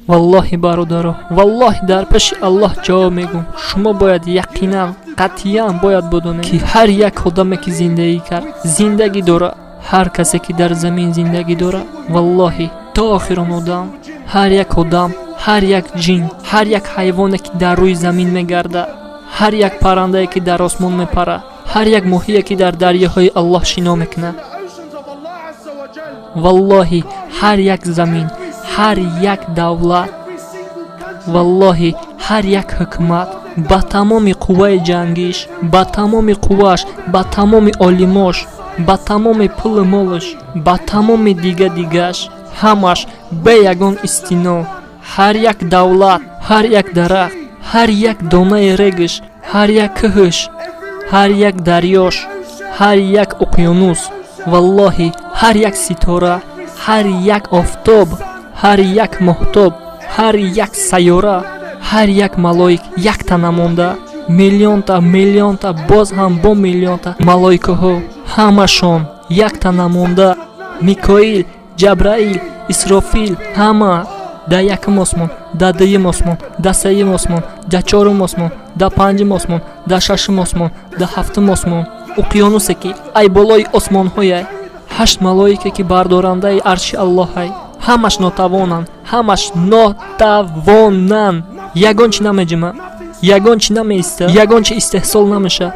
Валлоҳи, бародаро, валлоҳи, дар пеши Аллоҳ ҷавоб мегӯм. Шумо бояд яқинан, қатъиян бояд бидонед, ки ҳар як одаме, ки зиндагӣ кард, зиндагӣ дорад. Ҳар касе, ки дар замин зиндагӣ дорад, валлоҳи, то охирон одам, ҳар як одам, ҳар як ҷин, ҳар як ҳайвоне, ки дар рӯи замин мегардад, ҳар як паррандае, ки дар осмон мепарад, ҳар як моҳие, ки дар дарёҳои Аллоҳ шино мекунад, валлоҳи, ҳар як замин, ҳар як давлат, валлоҳи, ҳар як ҳукумат ба тамоми қувваи ҷангиш, ба тамоми қувваш, ба тамоми олимош, ба тамоми пулу молаш, ба тамоми дига дигаш, ҳамаш бе ягон истино, ҳар як давлат, ҳар як дарахт, ҳар як донаи регш, ҳар як кӯҳш, ҳар як дарёш, ҳар як уқёнус, валлоҳи, ҳар як ситора, ҳар як офтоб, ҳар як моҳтоб, ҳар як сайёра, ҳар як малоик якта намонда, миллионта, миллионта, боз ҳам бо миллионта малоикаҳо, ҳамашон якта намонда, Микоил, Ҷабраил, Исрофил, ҳама дар якум осмон, дар дуюм осмон, дар сеюм осмон, дар чорум осмон, дар панҷум осмон, дар шашум осмон, дар ҳафтум осмон, уқёнусе, ки ай болои осмонҳояй, ҳашт малоике, ки бардорандаи арши Аллоҳай, ҳамаш нотавонанд, ҳамаш нотавонанд. Ягон чи намеҷима, ягон чи намеиста, ягон чи истеҳсол намеша,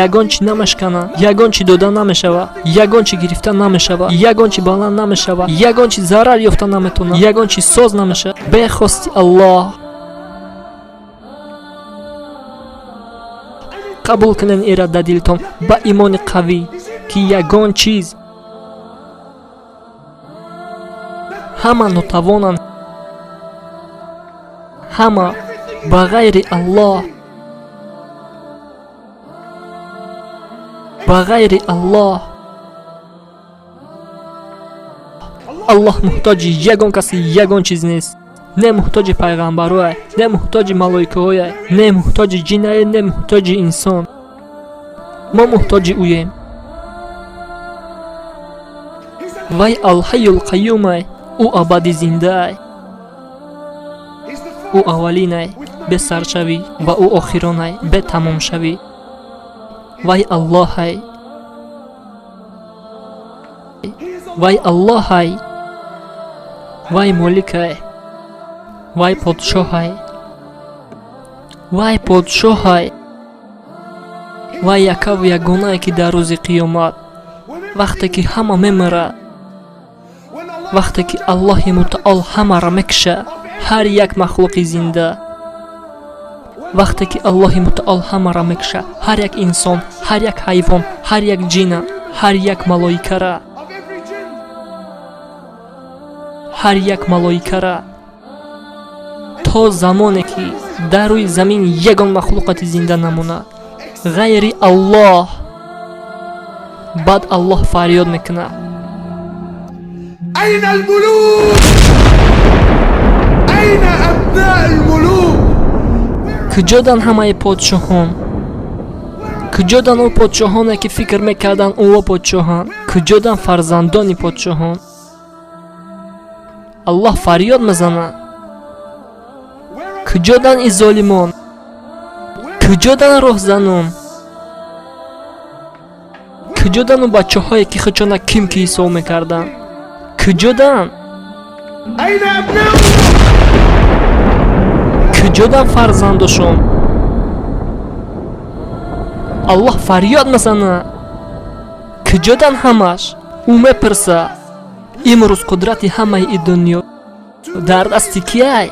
ягон чи намешкана, ягон чи дода намешава, ягон чи гирифта намешава, ягон чи баланд намешава, ягон чи зарар ёфта наметавона, ягон чи соз намеша бехости Аллоҳ. Қабул кунен ира да дилтон ба имони қавӣ, ки ягон чиз, ҳама нотавонанд, ҳама ба ғайри Аллоҳ, ба ғайри Аллоҳ. Аллоҳ муҳтоҷи ягон каси, ягон чиз нест. Не муҳтоҷи пайғамбарое, не муҳтоҷи малоикаҳое, не муҳтоҷи ҷинае, не муҳтоҷи инсон. Мо муҳтоҷи ӯем. Вай Алҳайюл Қаюмай, ӯ абадӣ зиндаай, ӯ аввалинай, бесаршавӣ, ва ӯ охиронай, бетамомшавӣ. Вай Аллоҳай, вай Аллоҳай, вай моликай, вай подшоҳай, вай подшоҳай, вай якаву ягонае, ки дар рӯзи қиёмат, вақте ки ҳама мемирад, вақте ки Аллоҳи Мутаол ҳамаро мекуша, ҳар як махлуқи зинда, вақте ки Аллоҳи Мутаол ҳамаро мекуша, ҳар як инсон, ҳар як ҳайвон, ҳар як ҷина, ҳар як малоикара, ҳар як малоикара, то замоне ки дар рӯи замин ягон махлуқоти зинда намонад ғайри Аллоҳ, баъд Аллоҳ фарёд мекунад: أين الملوك؟ أين أبناء الملوك؟ Куҷодан ҳамаи подшоҳон? Куҷодан ӯ подшоҳоне, ки фикр мекарданд, ӯо подшоҳанд? Куҷодан фарзандони подшоҳон? Аллоҳ фарёд мезанад: куҷодан и золимон? Куҷодан роҳзанон? Куҷодан ӯ бачаҳое, ки худшона ким ки ҳисоб мекарданд? Куҷодан? أين أبناؤهم؟ Куҷодан фарзандошон? Аллоҳ фарёд мезанад: куҷодан ҳамаш? Ӯ мепурса: имрӯз қудрати ҳамаи и дунё дар дасти кияй?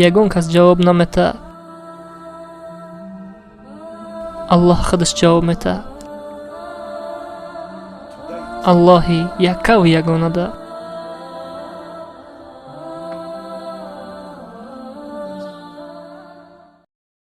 Ягон кас ҷавоб наметаҳад. Аллоҳ худаш ҷавоб метаҳад. Аллоҳи яккаву ягонада.